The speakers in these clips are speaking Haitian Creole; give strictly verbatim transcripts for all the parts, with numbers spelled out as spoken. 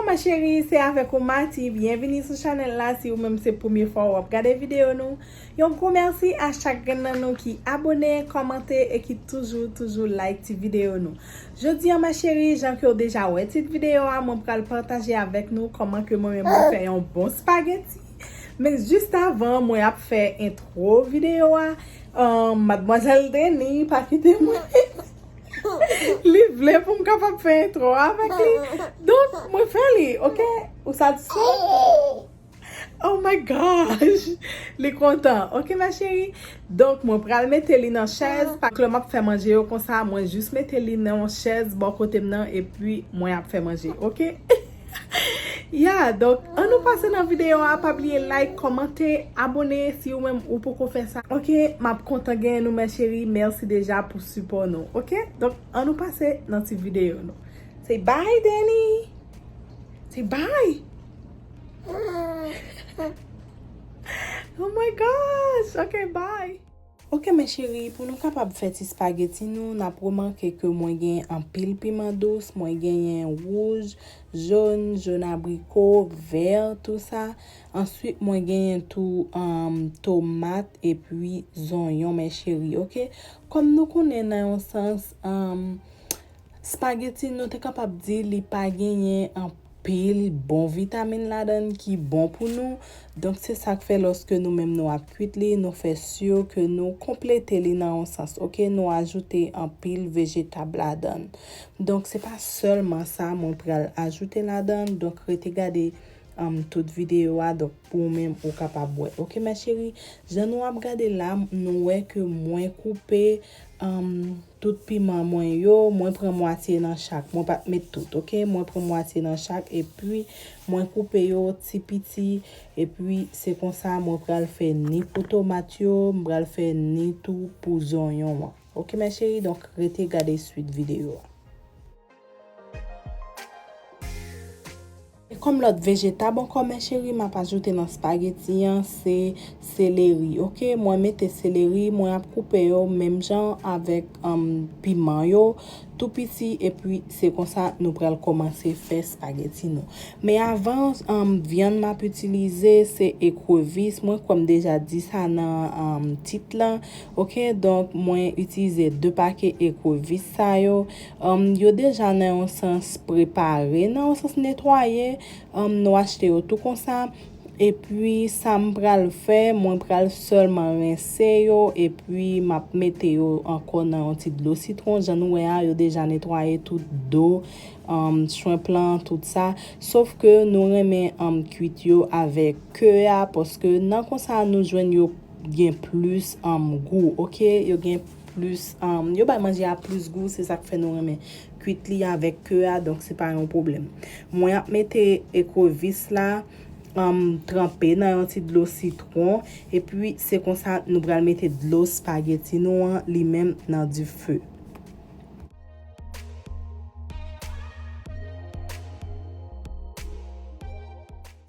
Ma chérie, se avèk ou Mati. Byenvini sou chanèl la. Si ou menm se premye fwa w ap gade videyo nou, yon gwo mèsi a chak grenn nan nou ki abone, kòmante e ki toujou, toujou like ti videyo nou. Jodi a, ma chérie, jan ke w deja wè tit videyo a, mwen pral pataje avèk nou kòman ke mwen menm mwen fè yon bon spageti. Men jis avan, mwen ap fè entwo videyo a. Ahn, madmwazèl Deni pa kite mwen. Li vle pou m kapab fè entwo avèk li. Donk, mwen fè li, oke? Ou satisfè? Oh my gosh! Li kontan. Oke, ma chérie? Donk, mwen pral mete li nan chèz. Pa lè m ap fè manje yo konsa, mwen jis mete li nan yon chèz bò kote m nan, epi mwen ap fè manje, oke? Ya, donk, ann nou pase nan videyo a. Pa bliye like, kòmante, abone si ou menm ou poko fè sa. Oke, m ap kontan genyen nou, ma chérie. Mèsi deja pou sipò nou, oke? Donk, ann nou pase nan ti videyo nou. Say bye, Deni! Say bye! Oh my gosh! Ok, bye! Ok, mes chéries, pou nou kapab fè ti spageti nou, n ap remake ke mwen gen anpil piman dous, mwen genyen wouj, jòn, jòn abriko, vè, tou sa. Answit, mwen genyen tou, um, tomat epi zonyon, mes chéries, ok? Kòm nou konnen nan yon sans, um, spageti nou te kapab di li pa genyen anpil bon vitamin ladan l ki bon pou nou. Donk, se sa k fè lòske nou menm nou ap kuit li, nou fè si ke nou konplete li nan yon sans, ok? Nou ajoute anpil vejetab ladan l. Donk, se pa sèlman sa mwen pral ajoute ladan l. Donk, rete gade, um, tout videyo a. Donk, pou ou menm, ou kapab wè. Ok, mes chéries, jan nou ap gade la, nou wè ke mwen koupe, um, tout piman mwen yo, mwen pran mwatye nan chak. Mwen pa t met tout, ok? Mwen pran mwatye nan chak, epi mwen koupe yo ti piti, epi se konsa mwen pral fè ni pou tomat yo, m pral fè ni tou pou zonyon an. Ok, mes chéries, donk rete gade swit videyo a. E kòm lòt vejetab ankò, mes chéries, m ap ajoute nan spageti an, se seleri, ok? Mwen mete seleri, mwen ap koupe yo menm jan avèk, um, piman yo, tou piti, epi se konsa nou pral kòmanse fè spageti nou. Men avan, um, vyann m ap itilize, se ekrevis. Mwen kwè m deja di sa nan, um, tit lan, ok? Donk, mwen itilize de pake ekrevis sa yo. Um, yo deja nan yon sans prepare, nan yon sans netwaye. Um, nou achte yo tou konsa. Epi, sa m pral fè, mwen pral sèlman rense yo, epi m ap mete yo ankò nan yon ti dlo sitwon. Jan nou wè a, yo deja netwaye tout do, um, shrimp lan, tout sa. Sof ke nou renmen, um, kuit yo avèk ke a, paske nan konsa nou jwenn yo gen plis, um, gou, ok? Yo gen plis, um, yo bay manje a plis gou, se sa k fè nou renmen kuit li avèk ke a, donk se pa yon pwoblèm. Mwen ap mete ekrevis la, um, tranpe nan yon ti dlo sitwon, epi se konsa nou pral mete dlo spageti nou an, li menm nan dife.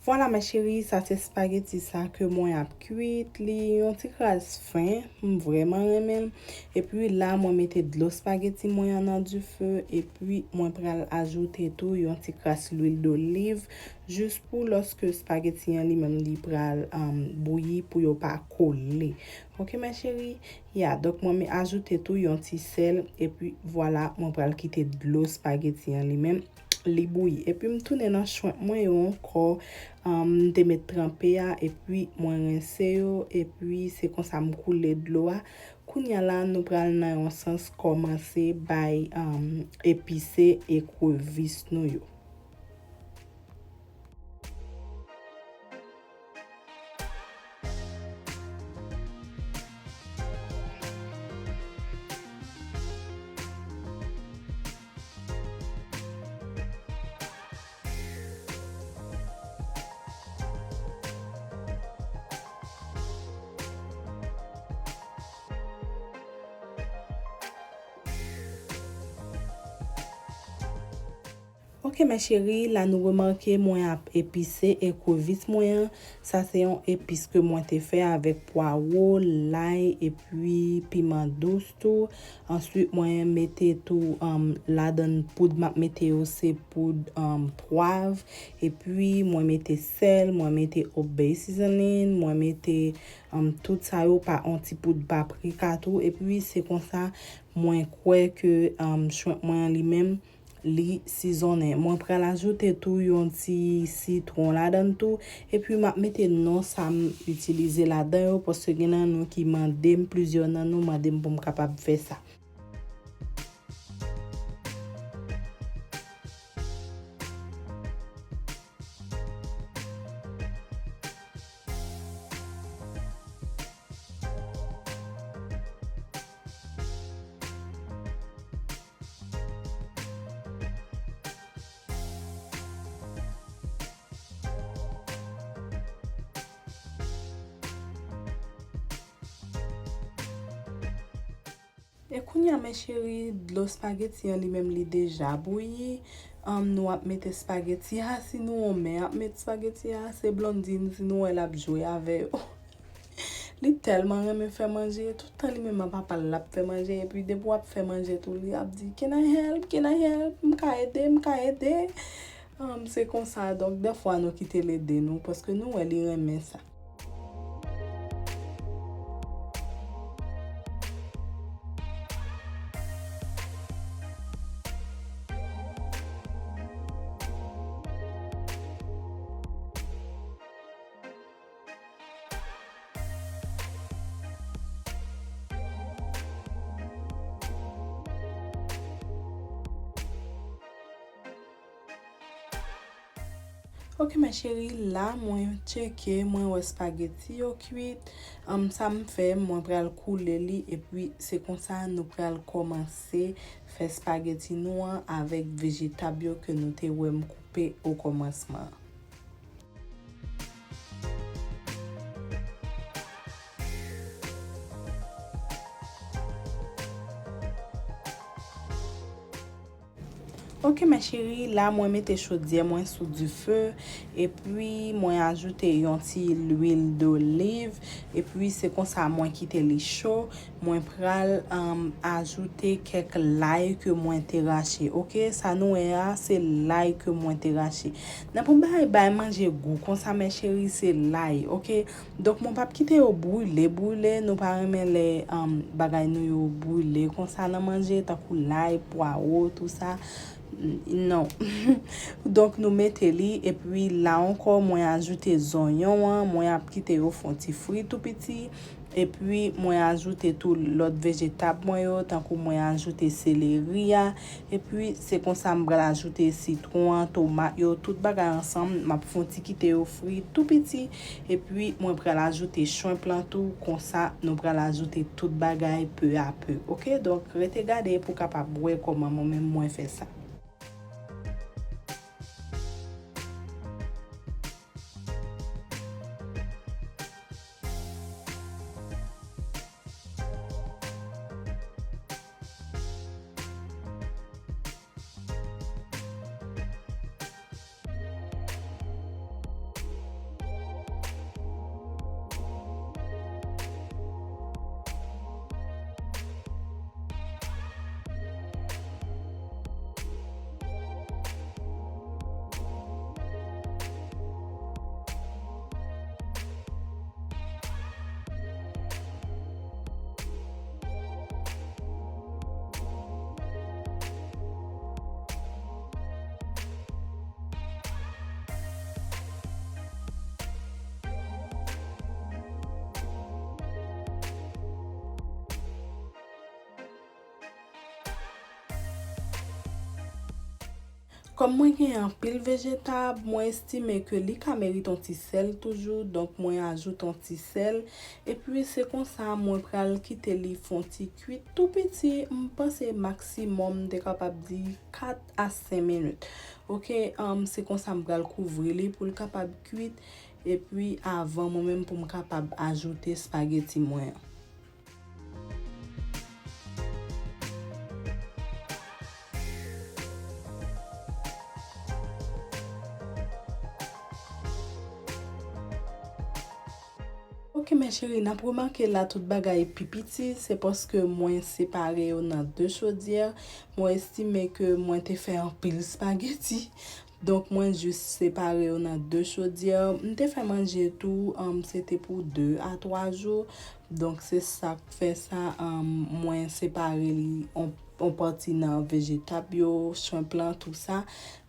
Vwala, mes chéries, sa se spageti sa ke mwen ap kuit. Li yon ti kras fen, m vrèman renmen l. Epi la, mwen mete dlo spageti mwen an nan dife, epi mwen pral ajoute tou yon ti kras lwil doliv, jis pou lòske spageti an li menm li pral, um, bouyi pou yo pa kole. Ok, mes chéries? Ya, donk mwen me ajoute tou yon ti sèl, epi vwala, mwen pral kite dlo spageti an li menm li bouyi. Epi m tounen nan shrimp mwen yo ankò, um, m te met tranpe a, epi mwen rense yo, epi se konsa m koule dlo a. Kounye a la, nou pral nan yon sans kòmanse bay, um, epise ekrevis nou yo. Ok, mes chéries, la nou remake mwen ap epise ekrevis mwen an. Sa se yon epis ke mwen te fè avèk pwawo, lay, epi piman dous tou. Answit, mwen mete tou, um, ladan poud m ap mete yo, se poud, um, pwav. Epi, mwen mete sèl, mwen mete Old Bay seasoning, mwen mete, um, tout sa yo, pa, yon ti poud paprika tou. Epi, se konsa, mwen kwè ke, um, shrimp mwen an li menm, li sizonnen. Mwen pral ajoute tou yon ti sitwon ladan tou. Epi m ap mete non sa m itilize ladan yo, paske gen nan nou ki mande m, plizyè nan nou mande m pou m kapab fè sa. E kounye a, mes chéries, dlo spaghetti an li menm li deja bouyi. Ann, nou ap mete spaghetti a. Si nou wè yon mè ap met spaghetti a, se Blondine, si nou wè l ap jwe avè yo. Li tèlman renmen fè manje, tout tan li menm ak papa l l ap fè manje, epi depi w ap fè manje tou, li ap di, "Can I help? Can I help? M ka ede? M ka ede?" Ann, se konsa, donk, dèfwa nou kite l ede nou, paske nou wè li renmen sa. Ok, mes chéries, la mwen tcheke, mwen wè spaghetti yo kwit. Ann, sa m fè, mwen pral koule li, epi se konsa nou pral kòmanse fè spaghetti nou an avèk vejetab yo ke nou te wè m koupe okòmansman. Ok, mes chéries, la mwen mete chodyè mwen sou dife, epi mwen ajoute yon ti lwil doliv, epi se konsa mwen kite li cho. Mwen pral, um, ajoute kèk lay ke mwen te rache. Ok, sa nou wè a, se lay ke mwen te rache. Nan pou bay, bay manje gou konsa, mes chéries, se lay, ok? Donk, mwen p ap kite yo brile, brile. Nou pa renmen lè, um, bagay nou yo brile konsa nan manje, tankou lay, pwawo, tou sa. Non. Donk, nou mete li, epi la ankò, mwen ajoute zonyon an, mwen ap kite yo fè yon ti fri tou piti. Epi, mwen ajoute tou lòt vejetab mwen yo, tankou mwen ajoute seleri a. Epi, se konsa m pral ajoute sitwon an, tomat yo, tout bagay ansanm. M ap fè yon ti kite yo fri tou piti. Epi, mwen pral ajoute shrimp lan tou. Konsa, nou pral ajoute tout bagay peu à peu. Ok? Donk, rete gade pou w kapab wè kòman mwen menm mwen fè sa. Kòm mwen gen anpil vejetab, mwen estime ke li ka merite yon ti sèl toujou, donk mwen ajoute yon ti sèl. Epi se konsa mwen pral kite li fè yon ti kwit tou piti, m panse maksimòm m te kapab di kat a senk minit. Ok, um, se konsa m pral kouvri li pou l kapab kwit. Epi avan mwen menm pou m kapab ajoute spaghetti mwen an. Ok, mes chéries, n ap remake la tout bagay pi piti, se paske mwen separe yo nan de chodyè. Mwen estime ke mwen te fè anpil spageti. Donk, mwen jis separe yo nan de chodyè. M te fè manje tou, um, se te pou de a twa jou. Donk, se sa k fè sa, um, mwen separe li on, on pati nan vejetab yo, shrimp lan, tou sa,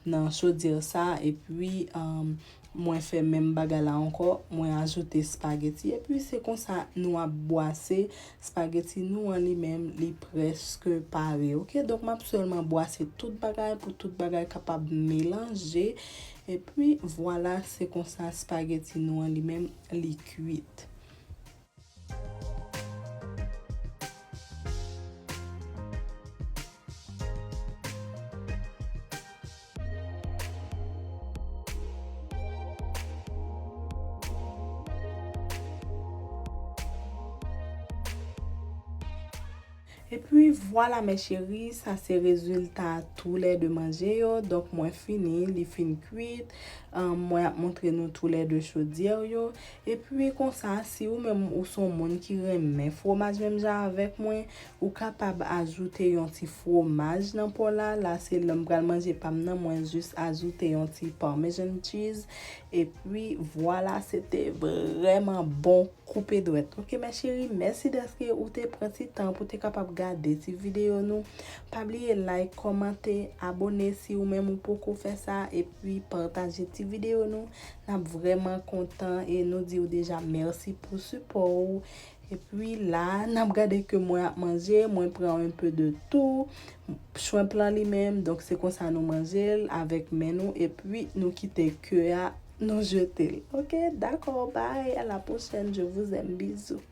nan chodyè sa. Epi, um, mwen fè menm bagay la ankò, mwen ajoute spageti. Epi, se konsa nou ap bwase spageti nou an li menm, li prèske pare. Ok, donk m ap sèlman bwase tout bagay pou tout bagay kapab melanje. Epi, vwala, se konsa spageti nou an li menm, li kwit. Epi, vwala, mes chéries, sa se rezilta toulède manje yo. Donk, mwen fini, li fin kwit. Ahn, mwen ap montre nou toulède chodyè yo. Epi, konsa, si ou menm ou se yon moun ki renmen fwomaj menm jan avèk mwen, ou kapab ajoute yon ti fwomaj nan po la. La, se lè m pral manje pa m nan, mwen jis ajoute yon ti Parmesan cheese. Epi, vwala, se te vrèman bon koupe dwèt. Ok, mes chéries, mèsi dèske ou te pran ti tan pou te kapab gade ti videyo nou. Pa bliye like, kòmante, abone si ou menm ou poko fè sa, epi pataje ti videyo nou. N ap vrèman kontan e nou di w deja mèsi pou sipò ou. Epi la, n ap gade ke mwen ap manje, mwen pran un peu de tout. Shrimp lan li menm, donk se konsa nou manje l avèk men nou, epi nou kite ke a, nou jete l. Ok, dakò, bye, à la prochaine, je vous aime, bisous.